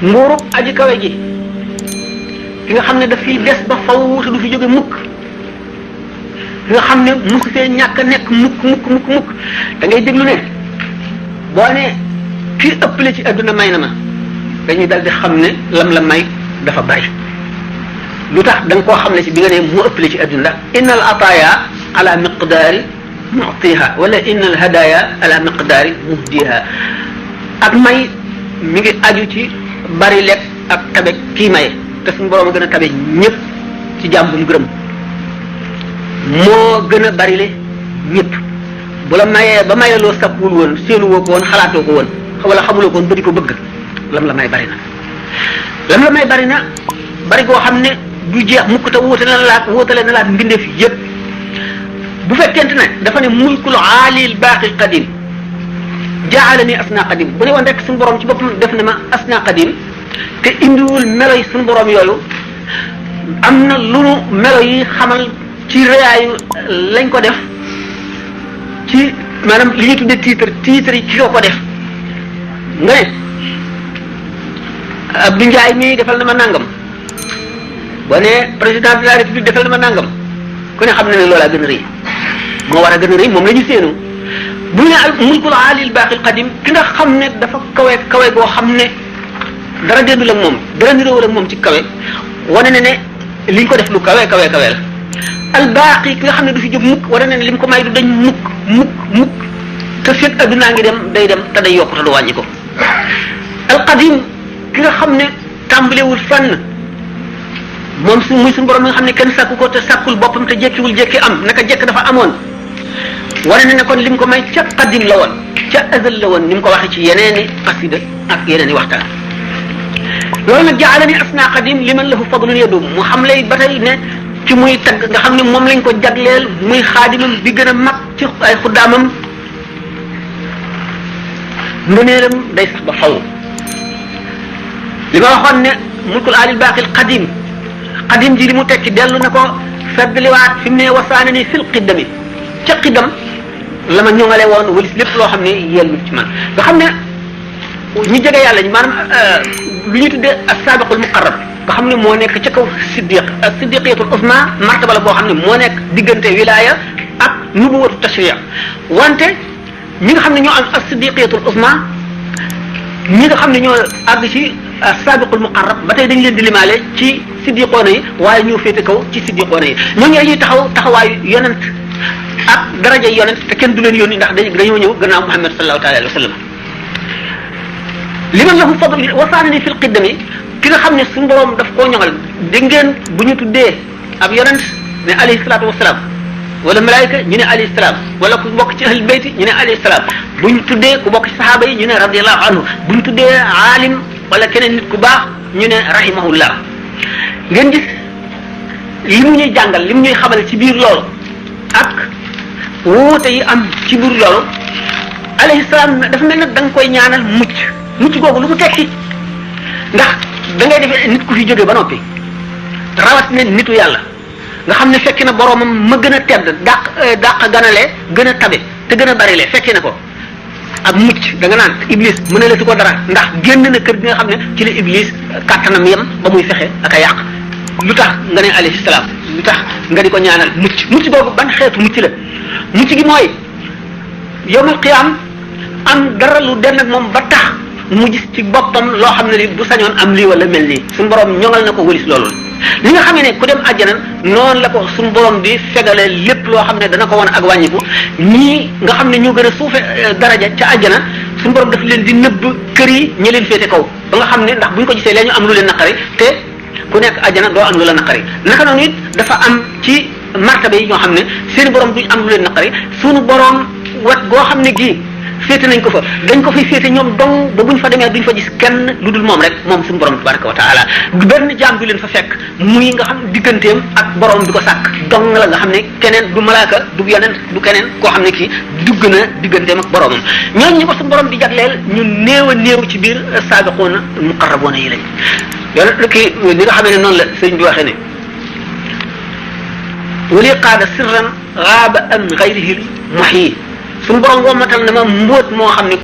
nguuru aji kawe ji ki nga xam ne daf fiy des ba faw te du fi jóge mukk ki nga xam ne musu fee ñàkk a nekk mukk da ngay déglu ne boo ne kii ëppale ci adduna may na ma dañuy dal di xam ne lam la may dafa bari lu tax da nga koo xam ne ci bi nga ne moo ëppale ci adduna ndax innal ataaya ala miqdaari mu'tiha wala innal hadaya ala miqdaari muhdiha ak may mi ngi aju ci bari lekk ak tabe kii maye te suñu borom a gën a tabe ñëpp ci jàmm bu mu gërëm moo gën a bari le ñëpp bu la mayee ba mayee loo sakkuwul woon seenu woo ko woon xalaatoo ko woon wala xamuloo ko woon ba di ko bëgg lam la may bari na lam la may bari na bari goo xam ne du jeex mukk te wóotale na laat mbindeef yëpp bu fekkente ne dafa ne mulkul aalil baaqil qadim jaalani asna qadim bu ne woon rek suñu borom ci boppam def na ma asna qadim te indiwul melo yi suñu borom yooyu am na lu nu melo yi xamal ci réyaayu lañ ko def ci maanaam li ñuy tuddee titre yi ci ko def nga ne Abdou Ndiaye mii defal na ma nangam boo ne président de la république defal na ma nangam ku ne xam na ne loolaa gën a rëy moo war a gën a rëy moom la ñu séenu bu ñu ne al mulkul aalil baaqil qadim ki nga xam ne dafa kawe goo xam ne dara déndul ak moom dara niroowul ak moom ci kawe wane ne ne liñ ko def lu kawe la al baaqi ki nga xam ne du fi jóg mukk wane ne ne lim ko may du dañ mukk te fekk addunaa ngi dem day dem te day yokku te du wàññi ko al qadim ki nga xam ne tàmbalewul fenn moom muy suñu borom mi nga xam ne kenn sàkku ko te sàkkul boppam te jekkiwul jekki am naka jekk dafa amoon wane na ne kon lim ko may ca qadim la woon ca azal la woon ni mu ko waxee ci yeneeni qasida ak yeneeni waxtaan loolu nag jaalani asna qadim liman lahu fadlun yadum mu xam lay ba tey ne ci muy tagg nga xam ne moom lañ ko jagleel muy xaadimam bi gën a mag ci ay xuddaamam ngëneelam day sax ba faw li ma waxoon ne mulkul aalil baaqil qadim ji li mu tekki dellu na ko feddliwaat fi mu ne wasaane ni fil qiddami ca qiddam la ma ñoŋale woon walis lépp loo xam ne yellut ci man nga xam ne ñu jege yàlla ñi maanaam lu ñu tuddee as-saabiqul muqarrab nga xam ne moo nekk ca kaw siddiq as-siddiqiyatul usma martaba la boo xam ne moo nekk diggante wilaya ak nubuwatu tashriya wante ñi nga xam ne ñoo am as-siddiqiyatul usma ñi nga xam ne ñoo àgg ci as-saabiqul muqarrab ba tey dañ leen di limaale ci siddiqoona yi waaye ñoo féete kaw ci siddiqoona yi ñooñu dañuy taxawaayu yonent ak daraja yonent te kenn du leen yónni ndax dañoo ñëw gannaaw Muhammad sallallahu taala alayhi wa sallam liman lahu fadl wasaanani fil qiddami ki nga xam ne suñu borom daf koo ñoŋal dégg ngeen bu ñu tuddee ab yonent ne alayhi salaatu wasalaam wala malaayika ñu ne alayhi salaam wala ku bokk ci ahlul bayti ñu ne alayhi salaam bu ñu tuddee ku bokk ci saxaaba yi ñu ne radiyallahu anhu bu ñu tuddee aalim wala keneen nit ku baax ñu ne rahimahullah ngeen gis li mu ñuy jàngal li mu ñuy xamal ci biir loolu ak wuute yi am ci biir loolu alayhi salaam dafa mel nag da nga koy ñaanal mucc googu lu mu tekki ndax da ngay defee nit ku fi jóge ba noppi rawat ne nitu yàlla nga xam ne fekki na boromam ma gën a tedd dàq ganale gën a tabe te gën a barile fekki na ko ak mucc da nga naan iblis mën na la si ko dara ndax génn na kër gi nga xam ne ci la iblis kàttanam yem ba muy fexe ak a yàq lu tax nga ne alayhi salaam lu tax nga di ko ñaanal mucc googu ban xeetu mucc la mucc gi mooy yawmal qiyaam am dara lu dem ak moom ba tax mu gis ci boppam loo xam ne li bu sañoon am lii wala mel nii suñu borom ñoŋal na ko wëlis loolu li nga xam ne ku dem àjjana noonu la ko suñu borom di fegale lépp loo xam ne dana ko wan ak wàññiku ñii nga xam ne ñoo gën a suufe daraja ca àjjana suñu borom daf leen di nëbb kër yi ñi leen féete kaw ba nga xam ne ndax buñ ko gisee lee ñu am lu leen naqari te ku nekk àjjana doo am lu la naqari naka noonu it dafa am ci martaba yi ñoo xam ne seen borom duñ am lu leen naqari suñu borom wet goo xam ne gii féete nañ ko fa dañ ko fay féete ñoom dong ba buñ fa demee duñ fa gis kenn lu dul moom rek moom suñu borom tabaraka wa taala benn jaam du leen fa fekk muy nga xam digganteem ak borom bi ko sàkk dong la nga xam ne keneen du malaaka du yonent du keneen koo xam ne kii dugg na digganteem ak boromam ñooñu ñu ko suñu borom di jagleel ñu néew a néew ci biir saabiquuna muqarrabuuna yi lañ yoon kii li nga xam ne noonu la sëñ bi waxee ne wali qaada sirran gaaba an gayrihi muhyi suñu borom wommatal na ma mbóot moo xam ne